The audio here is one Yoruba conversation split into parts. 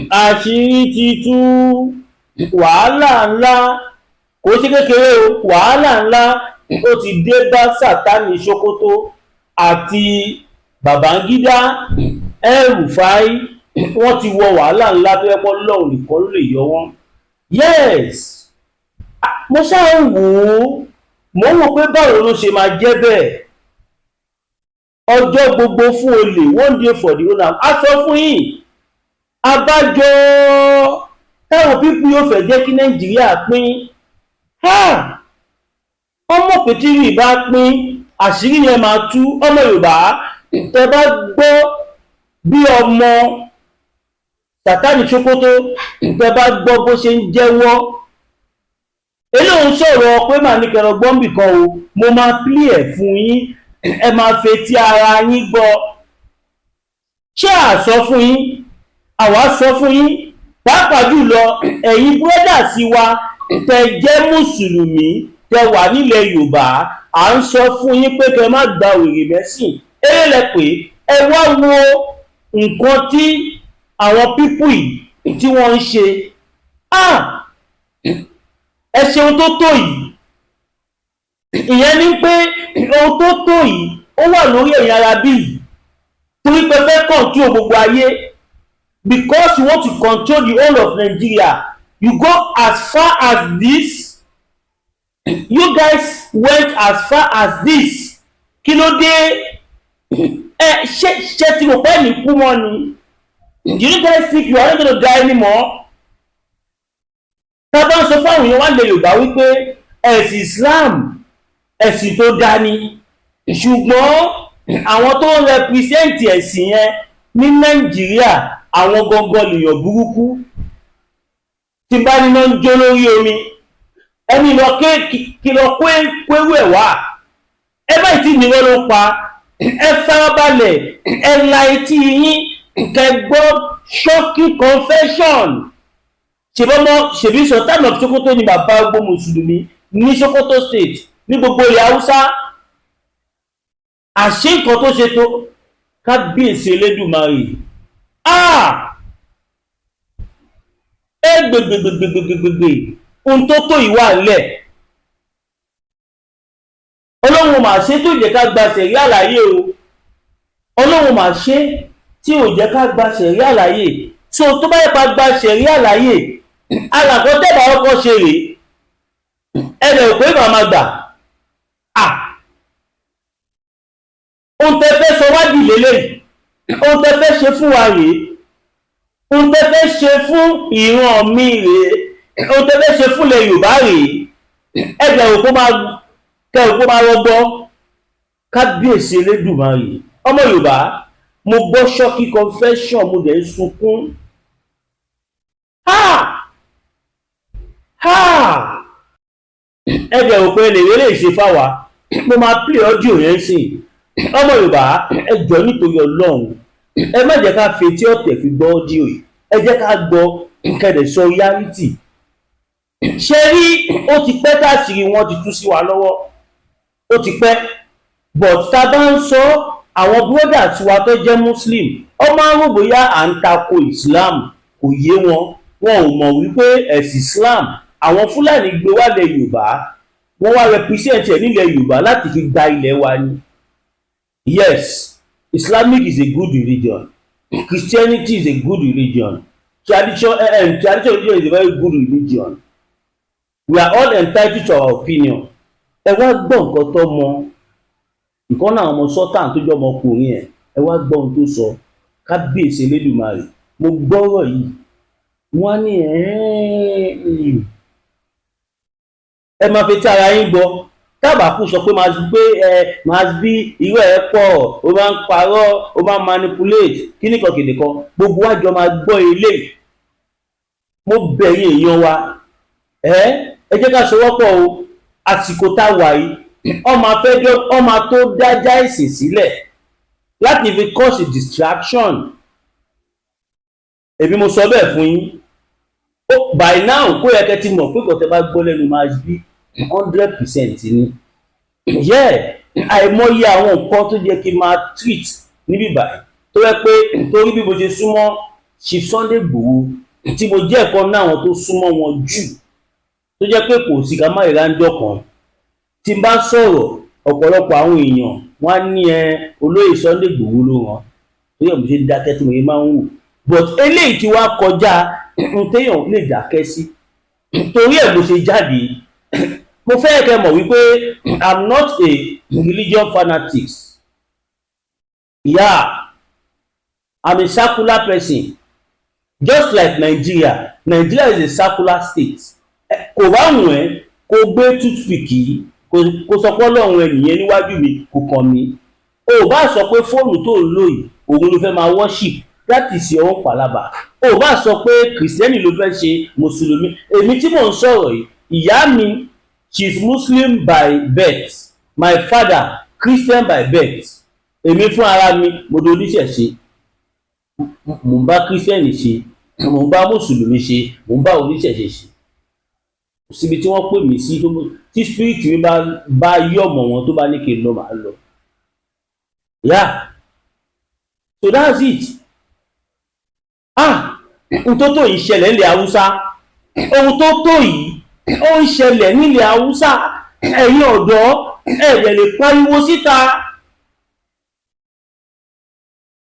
Àṣírí ti tú. Wàhálà ńlá, kò ṣe kékeré o, wàhálà ńlá ó ti dé bá Sultan Sokoto àti Babangida El-Rufai. Wọ́n ti wọ wàhálà ńlá tó yẹ kó lọ́hùn nìkan ló lè yọ wọ́n. Yes, mo ṣáà ń wò ó, mo ń wò pé báwo ló ṣe máa jẹ́ bẹ́ẹ̀. Ọjọ́ gbogbo fún olè, one day for the owner. A sọ fún yín, abájọ táwọn people yóò fẹ́ jẹ́ kí Nàìjíríà pín. Ọmọ pétérì bá pín, àṣírí yẹn máa tú. Ọmọ Yorùbá, tẹ bá gbọ́ bí ọmọ Sultan Sokoto, tẹ bá gbọ́ bó ṣe ń jẹ́wọ́, eléyìí ń sọ̀rọ̀ pé màá ní kẹrọ gbọ́nbì kan o. Mo máa play ẹ̀ fún yín, ẹ máa fetí ara yín gbọ́. Ṣé à sọ fún yín? Àwa sọ fún yín, pàápàá jùlọ ẹ̀yin búrọ́dà sí wa tẹ jẹ́ mùsùlùmí, tẹ wà nílẹ̀ Yorùbá. À ń sọ fún yín pé kẹ má gba wèrè mẹ́sìn. Eré lẹ pé ẹ wá wo nǹkan tí àwọn people yìí tí wọ́n ń ṣe. Ẹ ṣeun tó tó yìí. Ìyẹn ni pé ohun tó tó yìí, ó wà lórí ẹ̀yin ara bí yìí, torí pé fẹ́ control gbogbo ayé. Because you want to control the whole of Nigeria, you go as far as this. You guys went as far as this. Kí ló dé? Ẹ ṣe tí mo pẹ́ ní kú mọ́ ni? Do you guys think you are not gonna die anymore? Tá a bá ń sọ fáwọn èèyàn wá lè Yorùbá wípé ẹ̀sìn Islam, ẹ̀sìn tó dání, ṣùgbọ́n àwọn tó ń represent ẹ̀sìn yẹn ní Nàìjíríà, àwọn gangan lèèyàn burúkú tí bá níná ń jó lórí omi. Ẹni lọ kí lọ kó ewu ẹ̀ wá. Ẹ báyìí tí ìnira ló pa. Ẹ farabalẹ̀, ẹ la etí yín kẹ́ gbọ́ shocking confession. Ṣèbọmọ ṣèbí Sultan of Sokoto ni bàbá gbogbo mùsùlùmí ní Sokoto State, ní gbogbo ilẹ̀ Haúsá. Àṣé nǹkan tó ṣe tó, kábíyèsí Elédùmarè! Ah, ẹ gbègbègbègbègbègbè, ohun tó tó ìwà ńlẹ̀. Ọlọ́run mà ṣe tó jẹ́ ká gba sẹ̀rí àlàyé o. Ọlọ́run mà ṣe tí ò jẹ́ ká gba sẹ̀rí àlàyé. So tó bá yẹ ká gba sẹ̀rí àlàyé, alàkọ́ tẹ́bà ọkọ̀ ṣe rèé. Ẹ lè pé màmá gbà à ohun tẹ́ fẹ́ sọ wádìí lélẹ́yìí, ohun tẹ́ fẹ́ ṣe fún wa rèé, ohun tẹ́ fẹ́ ṣe fún ìran mi rèé, ohun tẹ́ fẹ́ ṣe fún ilẹ̀ Yorùbá rèé. Ẹ bẹ̀rù kó máa kẹrù kó máa rọgbọ. Kábíyèsí Elédùmarè! Ọmọ Yorùbá, mo gbọ́ shocking confession, mo dẹ̀ ń sunkún. Ha ha! Ẹ bẹ̀rù pé lè lè ṣe fáwa. Mo máa play audio yẹn sìn. Ọmọ Yorùbá, ẹ jọ̀ọ́, nítorí Ọlọ́run, ẹ má jẹ́ ká fetí ọ̀tẹ̀ fi gbọ́ audio yìí. Ẹ jẹ́ ká gbọ́ kẹ̀dẹ̀ sọ reality. Ṣe rí, ó ti pẹ́ káàkiri, wọn ti tú sí wa lọ́wọ́, ó ti pẹ́. But tá a bá ń sọ, àwọn bródà tiwa tó jẹ́ Muslim, ọ máa ń rò bóyá à ń tako Islam. Kò yé wọn. Wọn ò mọ̀ wípé ẹ̀sìn Islam, àwọn Fúlàní gbé wálẹ̀ Yorùbá, wọ́n wá represent ẹ̀ nílẹ̀ Yorùbá láti fi gba ilẹ̀ wa ni. Yes, Islamic is a good religion, Christianity is a good religion, tradition religion is a very good religion. We are all entitled to our opinion. Ẹ wá gbọ́ nǹkan tó mọ ìkan náà, ọmọ Sultan tó jẹ́ ọmọkùnrin ẹ̀. Ẹ wá gbọ́ ohun tó sọ. Kábíyèsí Elédùmarè! Mo gbọ́rọ̀ yìí, wọ́n á ní ẹ máa fi tí ara yín gbọ́. Tábàkù sọ pé máa gbé ẹ máa bí irú ẹ pọ̀, ó máa ń parọ́, ó máa ń manipulate kíníkan kìnìkan. Gbogbo wa jọ máa gbọ́ eléyìí. Mo bẹ̀ yín, èèyàn wa, ẹ jẹ́ ká sowọ́pọ̀ o. Àsìkò tá a wà yìí, ọmọ afẹ́jọ́ ọmọ tó dájá ẹ̀sìn sílẹ̀ láti fi cause distraction. Èmi mo sọ bẹ́ẹ̀ fún yín. By now, kó yẹ kẹ́ ti mọ̀ pé kò tẹ́ bá gbọ́ lẹ́nu máa bí 100% ni. Yeah, àìmọye àwọn nǹkan tó jẹ́ kí n máa treat níbí báyìí tó yẹ pé torí bí mo ṣe súnmọ́ Chief Sunday Igboho, tí mo jẹ́ ẹ̀kọ́ náà àwọn tó súnmọ́ wọn jù, tó jẹ́ pé kò sí ká má rí ráńjọ́ kan tí n bá sọ̀rọ̀, ọ̀pọ̀lọpọ̀ àwọn èèyàn wọ́n á ní ẹ olóyè Sunday Igboho ló ràn tó yẹ mo ṣe ń dákẹ́ tí mo yẹ máa ń wò. But eléyìí tí wàá kọjá n téèyàn lè dákẹ́ sí, torí ẹ̀ mo ṣe jáde. Mo fẹ́ kẹ́ mọ̀ wípé I'm not a religion fanatic. Yeah, I'm a secular person, just like Nigeria. Nigeria is a secular state. Kò bá wùn ẹ́ kó gbé toothpick yìí, kó sọ pé Ọlọ́run ẹnìyẹn níwájú mi, kò kàn mí. O ò bá sọ pé fóònù tó ń lò yìí, òun ló fẹ́ máa worship, that is your own palava. O ò bá sọ pé kìrìsìtẹ́nì ló fẹ́ ṣe, mùsùlùmí. Èmi tí mò ń sọ̀rọ̀ yìí, ìyá mi, she is Muslim by birth, my father, Christian by birth. Èmi fún ara mi, mo di oníṣẹ̀ṣe. Mò ń bá kírísítẹ́nì ṣe, mò ń bá mùsùlùmí ṣe, mò ń bá oníṣẹ̀ṣe ṣe. Kò síbi tí wọ́n pè mí sí tí spirit mi bá yọ̀ mọ́ wọn, tó bá ní kí n lọ, màá lọ. Yeah, so that's it. Ah, ohun tó tó yìí ṣẹlẹ̀ nílẹ̀ Haúsá, ohun tó tó yìí ó ń ṣẹlẹ̀ nílẹ̀ Haúsá. Ẹ̀yin ọ̀dọ́, ẹ̀yẹ̀ lè pariwo síta.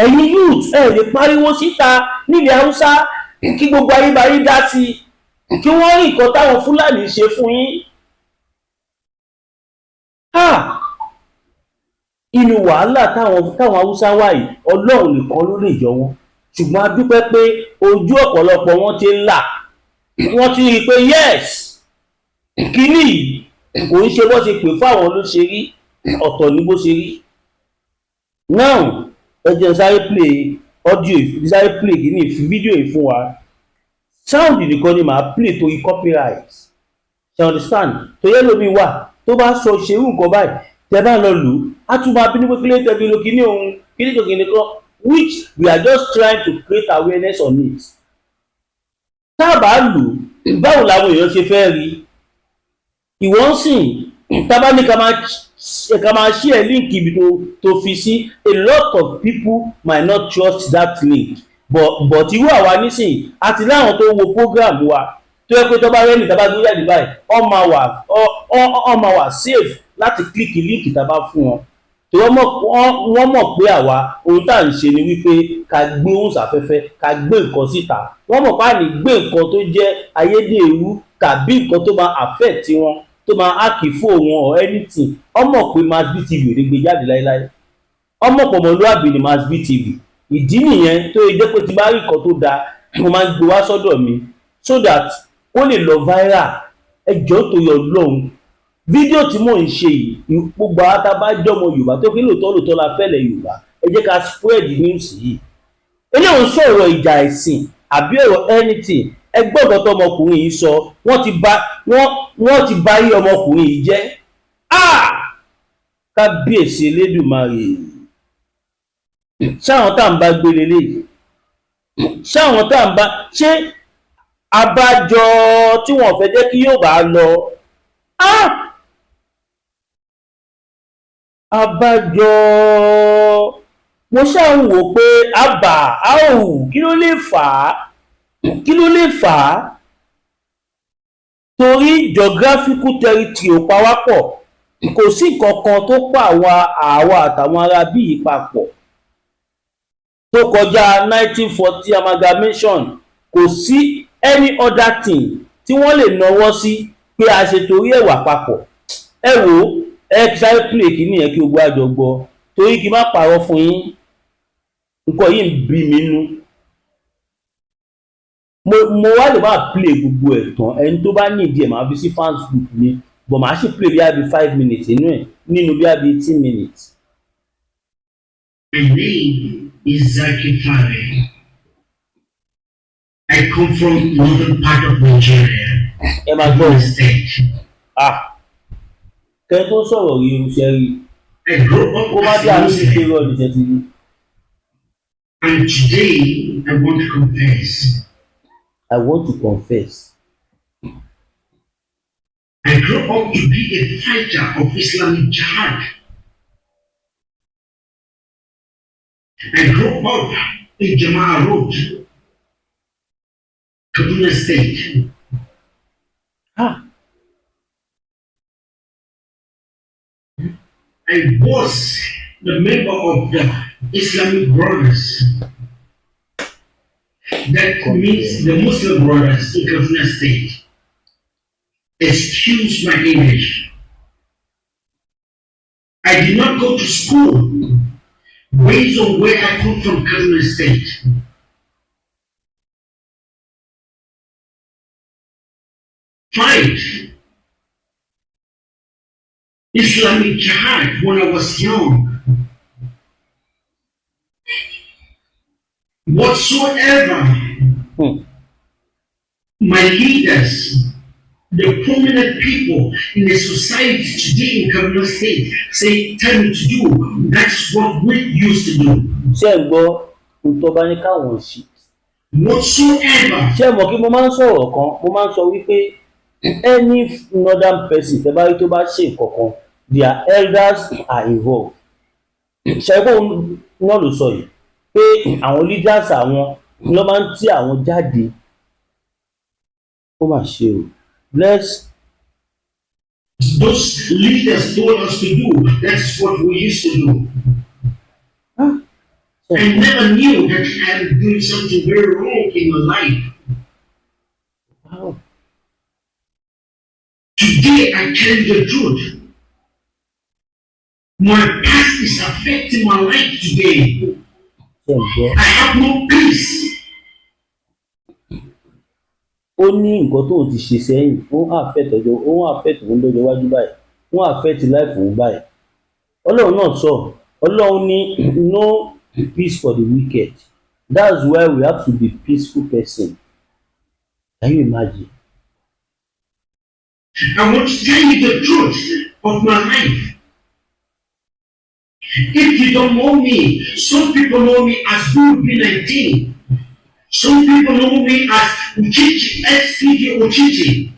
Ẹ̀yin youth, ẹ̀ lè pariwo síta nílẹ̀ Haúsá kí gbogbo ayé bá yín dá sí i, kí wọ́n rí nǹkan táwọn Fúlàní ṣe fún yín. Ah, inú wàhálà táwọn Haúsá wà yìí, Ọlọ́run nìkan ló lè yọ wọ́n. Ṣùgbọ́n a dúpẹ́ pé ojú ọ̀pọ̀lọpọ̀ wọn ti ń là, wọ́n ti rí i pé yes, kínní yìí kò ń ṣe bó ṣe pè fáwọn ló ṣe rí, ọ̀tọ̀ ní bó ṣe rí. Now, ẹ jẹ́ n sáré play audio, sáré play kínní fídíò yìí fún wa. Sound nìkan ni màá play torí copyright, you understand? Torí ẹlòmíì wà tó bá sọ ṣerú nǹkan báyìí, tẹ bá lọ lù ú, á tún máa bínú pé kílé tẹ fi lo kíní òun, kíní kan kíní kan, which we are just trying to create awareness on it. Tá a bá lò, báwo làwọn èèyàn ṣe fẹ́ rí ìwọ ń sìn? Tá bá ní ká máa share link ibi tó fi sí, a lot of people might not trust that link, but irú àwa nísìnyí àti láwọn tó wo program wa, tó yẹ pé tó bá rẹ́nì tá bá gbé jáde báyìí, ọ máa wà safe láti click link tá a bá fún wọn, tí wọ́n mọ̀ pé àwa, ohun tá à ń ṣe ni wípé ká gbé ohùn sáfẹ́fẹ́, ká gbé nǹkan síta. Wọ́n mọ̀ pé àní gbé nǹkan tó jẹ́ ayédèrú tàbí nǹkan tó máa affect wọn, tó máa hack fóònù wọn or anything. Wọ́n mọ̀ pé Masbi TV ò ní gbé jáde láéláé. Wọ́n mọ̀ pé ọmọlúwàbí ni Masbi TV. Ìdí nìyẹn tó yẹ jẹ́ pé tí bá rí nǹkan tó dáa, mo máa ń gbé wá sọ́dọ̀ mi so that kó lè lọ viral. Ẹ jọ̀ọ́, tó yọ lọ́hùn, fídíò tí mò ń ṣe yìí, gbogbo àwọn tá a bá jọmọ Yorùbá tó kí lóòótọ́ lóòótọ́ la fẹ́lẹ̀ Yorùbá, ẹ jẹ́ ká spread news yìí. Eléyìí ń sọ̀rọ̀ ìjà ẹ̀sìn àbí ọ̀rọ̀ anything. Ẹ gbọ́dọ̀ tó ọmọkùnrin yìí sọ, wọ́n ti bà ayé ọmọkùnrin yìí jẹ́. Ah, kábíyèsí Elédùmarè! Ṣáwọn tá à ń bá gbé leléyìí? Ṣáwọn tá à ń bá ṣé abájọ tí wọ́n fẹ́ jẹ́ kí Yorùbá lọ? Ah, abájọ mo ṣáà ń wò pé àbà áò, kí ló lè fà á? Kí ló lè fà á? Torí geographical territory ò pa wá pọ̀. Kò sí nǹkan kan tó pa àwa àtàwọn ará bí yìí papọ̀ tó kọjá 1914 amalgamation. Kò sí any other thing tí wọ́n lè nawọ́ sí pé a ṣe torí ẹ̀ wà papọ̀. Ẹ wò ó, ẹ sáré play kìíní yẹn kí gbogbo àjọ gbọ́, torí kí n má parọ́ fún yín, nǹkan yìí ń bí mi nú. Mo wá lè má play gbogbo ẹ̀ tán. Ẹni tó bá ní ìdí ẹ̀, máa fi sí fans group mi, but màá sì play bí i 5 minutes nínú ẹ̀, nínú bí i 18 minutes. My name is Zaki Fare. I come from northern part of Nigeria, Ẹ máa gbọ́. Kaduna State. Ah, kẹ́ tó sọ̀rọ̀ rí irúṣẹ́ rí. I grew up Kó má as dé a àmì ìpè Muslim, rọ̀ níṣẹ́ ti rí. and today I want to confess. I want to confess. I grew up to be a fighter of Islamic Jihad. I grew up in Jamaa Road. Kaduna State. Ah. I was the member of the Islamic Brothers. That means the Muslim Brothers in Kaduna State. Excuse my English. I did not go to school based on where I come from, Kaduna State. Fight Islamic Jihad when I was young. Whatsoever my leaders, the prominent people in the society today in Kaduna State say, tell me to do, that's what we used to do. Ṣé ẹ gbọ́ ohun tó bá ní káwọn ṣe? Whatsoever Ṣé ẹ mọ̀ kí mo máa ń sọ̀rọ̀ kan? Mo máa ń sọ wípé any northern person tẹ́ bá rí tó bá ṣe nǹkan kan, their elders are involved. Ṣe kó náà ló sọ yìí pé àwọn leaders àwọn ló máa ń tí àwọn jáde. Ó mà ṣe o. Let's those leaders told us to do, that's what we used to do. I never knew that I'm doing something very wrong in my life. Today, I tell you the truth. My past is affecting my life today. Ṣe ń gbọ́? I have no peace. Ó ní nǹkan tóun ti ṣe sẹ́yìn, ó ń affect ọjọ́, ó ń affect òun lọ́jọ́ iwájú báyìí, ó ń affect life òun báyìí. Ọlọ́run náà sọ, Ọlọ́run ní no peace for the wicked. That's why we have to be peaceful person. Can you imagine? I want to tell you the truth of my life. If you don't know me, some people know me as Guru B19. Some people know me as Uchichi, SPG Uchichi.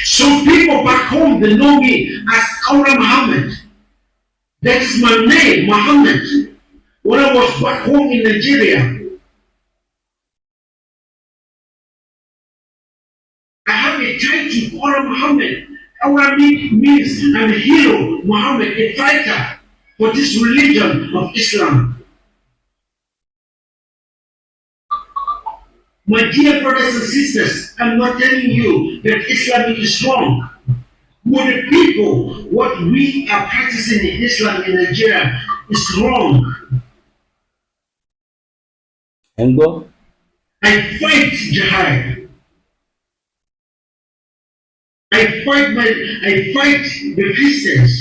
Some people back home, they know me as Kaura Muhammad. That is my name, Muhammad. When I was back home in Nigeria, I have a title, Kaura Muhammad. Kaura means I'm a hero, Muhammad, a fighter for this religion of Islam. My dear brothers and sisters, I'm not telling you that Islam is wrong. But the people, what we are practicing in Islam in Nigeria is wrong. Ẹ̀ ń gbọ́? I fight jihad. I fight the Christians.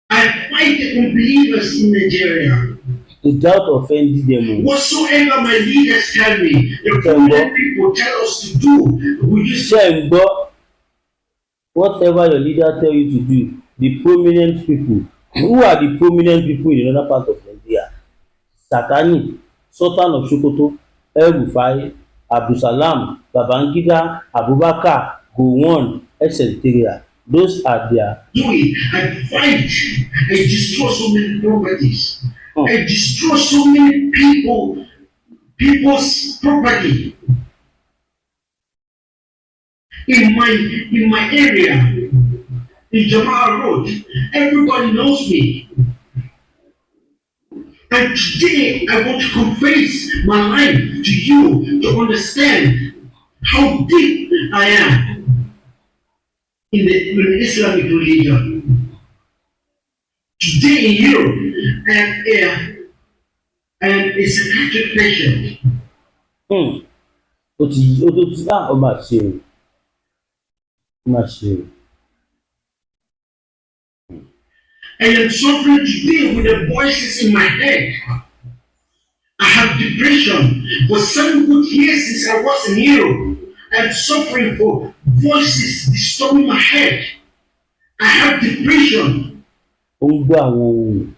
I fight the unbelievers in Nigeria. Without offending them o. Whatsoever my leaders tell me, the prominent people tell us to do, we just Ṣé ẹ̀ ń gbọ́? Whatever your leader tell you to do, the prominent people. Who are the prominent people in another part of Nigeria? Sakani, Sultan of Sokoto, El-Rufai, Abdulsalam, Babangida, Abubakar, Gowon, etc. Those are their do it. I fight. I destroy so many properties. I destroy so many people's property. In my area, in Jamal Road, everybody knows me. And today I want to confess my life to you to understand how deep I am in the Islamic religion. Today in Europe, I am a psychiatric patient. Ó ti ó tó ti ah, ó mà ṣe o, ó mà ṣe o. I am suffering today with the voices in my head. I have depression for 7 good years since I was in Europe. I am suffering for voices disturbing my head. I have depression. Ó ń gbọ́ àwọn ohùn.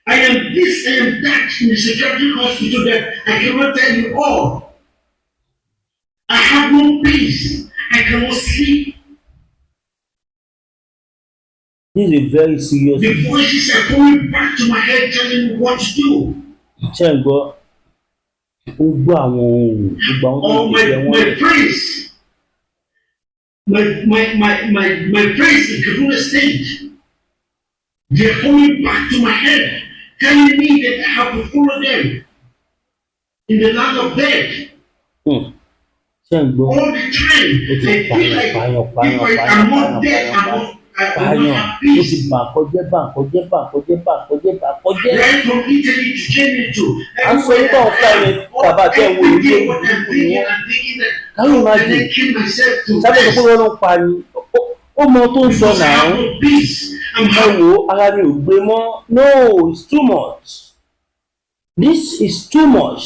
I am this, I am that in the psychiatric hospital that I cannot tell you all. I have no peace. I cannot sleep. This is a very serious The voices are coming back to my head telling me what to do. Ṣé ń gbọ́? Ó gbọ́ àwọn ohun, gbogbo àwọn tó All ń my jẹ wọ́n. my friends, my friends in Kaduna State, they're coming back to my head, telling me that I have to follow them in the land of death. Ṣé ń gbọ́? All the time, Ó ti I feel like pààyàn, if pààyàn, I pààyàn, am not pààyàn, dead, pààyàn, I will pààyàn. not have Ó ti peace. bà nǹkan jẹ́, bà nǹkan jẹ́, bà nǹkan jẹ́, bà nǹkan jẹ́, bà nǹkan jẹ́. Right from Italy to Germany to À ń sọ nípa àwọn Fúlàní bàbá tẹ́ ń wo every ilé day what I'm ìlú thinking, wọn. I'm thinking that Can you how can imagine? I kill myself to Sábẹ́ sọ rest? pé wọ́n ló ń pa ni. Ó mọ tó ń sọ Because I náà. have no peace. I'm Ẹ happy. wo, ara mi ò gbé mọ́. No, it's too much. This is too much.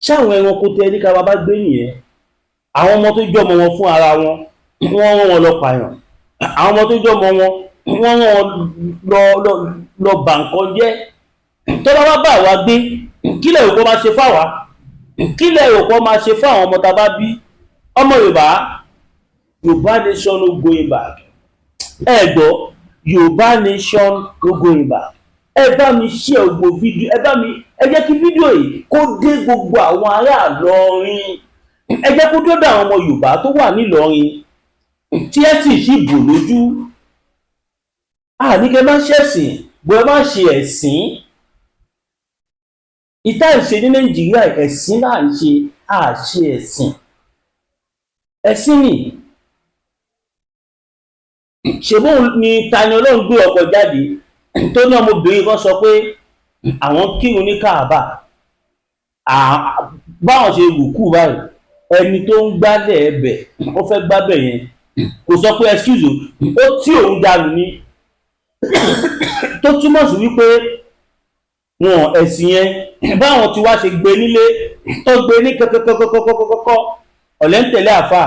Ṣé àwọn ẹranko tẹ ní ká bàbá gbé nìyẹn? Àwọn ọmọ tó jẹ́ ọmọ wọn fún ara wọn, wọ́n rán wọn lọ pààyàn. Àwọn ọmọ tó jẹ́ ọmọ wọn, wọ́n rán wọn lọ bà nǹkan jẹ́. Tó bá wá bá wa gbé, kí lẹ rò pé ó máa ṣe fáwa? Kí lẹ rò pé ó máa ṣe fún àwọn ọmọ tá a bá bí? Ọmọ Yorùbá, Yorùbá nation no going back. Ẹ gbọ́, Yorùbá nation no going back. Ẹ bá mi share gbogbo fídíò, ẹ bá mi, ẹ jẹ́ kí fídíò yìí kó dé gbogbo àwọn ará Ìlọrin. Ẹ jẹ́ kó dọ́dọ̀ àwọn ọmọ Yorùbá tó wà nílọrin tí ẹ sì ṣì bò lójú. Àní kẹ́ má ṣẹ̀sìn bó, ẹ má ṣe ẹ̀sìn. Ìta ìṣe ní Nàìjíríà, ẹ̀sìn là ń ṣe, à ṣe ẹ̀sìn. Ẹ̀sìn ni. Ṣèbóun ni Tani Olohun gbé ọkọ̀ jáde tó ní ọmọbìnrin kan sọ pé àwọn kírun ní Kaaba, báwọn ṣe rùkú báyìí, ẹni tó ń gbálẹ̀ ẹbẹ̀, ó fẹ́ gbábẹ̀ yẹn, kò sọ pé excuse o, ó tí òun dànù ni. Tó túmọ̀ sí wípé wọn ẹ̀sìn yẹn, báwọn tí wá ṣe gbé nílé tó gbé ní kọ́kọ́kọ́kọ́kọ́kọ́, ọ̀lẹ́ ń tẹ̀lé àfà.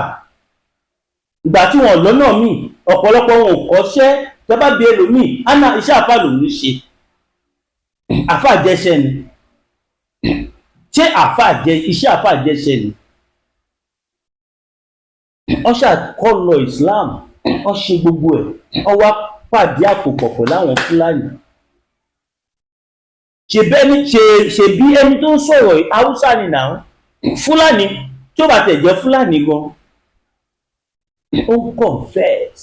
Ìgbà tí wọn lọ́nà míì, ọ̀pọ̀lọpọ̀ wọn ò kọ́ṣẹ́. Tẹ́ bá bí ẹlòmíì, ánà iṣẹ́ àfà lòún ń ṣe. Àfà jẹ́ṣẹ́ ni? Ṣé àfà jẹ iṣẹ́? Àfà jẹ́ṣẹ́ ni? Wọ́n ṣàkọlọ Islam, wọ́n ṣe gbogbo ẹ̀, wọ́n wá pàdé àpòpọ̀ pẹ̀lú àwọn Fúlàní. Ṣe bẹ́ẹ̀ ni ṣe ṣe bí ẹni tó ń sọ̀rọ̀ yìí, Haúsá ni nà án, Fúlàní tí ó bá tẹ̀ jẹ́ Fúlàní gan, ó ń confess.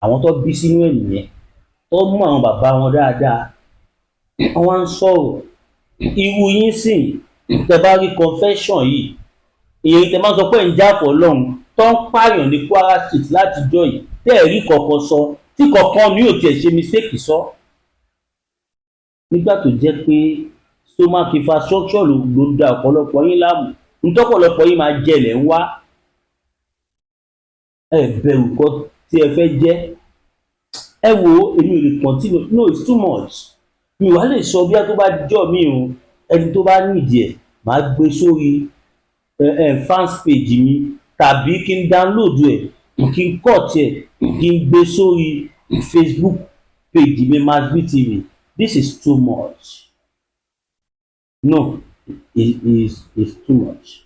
Àwọn tó bí sínú ẹ̀ nìyẹn, tó mú àwọn bàbá wọn dáadáa, wọ́n wá ń sọ̀rọ̀. Irú yín sìn, tẹ bá rí confession yìí, èyí tẹ máa sọ pé ń jà fọ́ lọ́hùn tó ń pààyàn ní Kwara State látijọ́ yìí, tẹ́ ẹ̀ rí kọ̀ọ̀kan sọ, tí kọ̀ọ̀kan ní ò tiẹ̀ ṣe mistake sọ, nígbà tó jẹ́ pé stomach infrastructure ló ń da ọ̀pọ̀lọpọ̀ yín láàmú. Ntọ́pọ̀lọpọ̀ yín máa jẹlẹ̀ ń wá. Ẹ bẹ̀rù kọ́ tí ẹ fẹ́ jẹ́. Ẹ wo, èmi ò lè continue. No, it's too much. Mi wàá lè sọ bí a tó bá jọ mí o. Ẹni tó bá nídìí ẹ̀, màá gbé sórí ẹ ẹ fans page mi, tàbí kí n download ẹ̀, kí n cut ẹ̀, kí n gbé sórí Facebook page mi, Masbi TV. This is too much. No, it is, it's too much.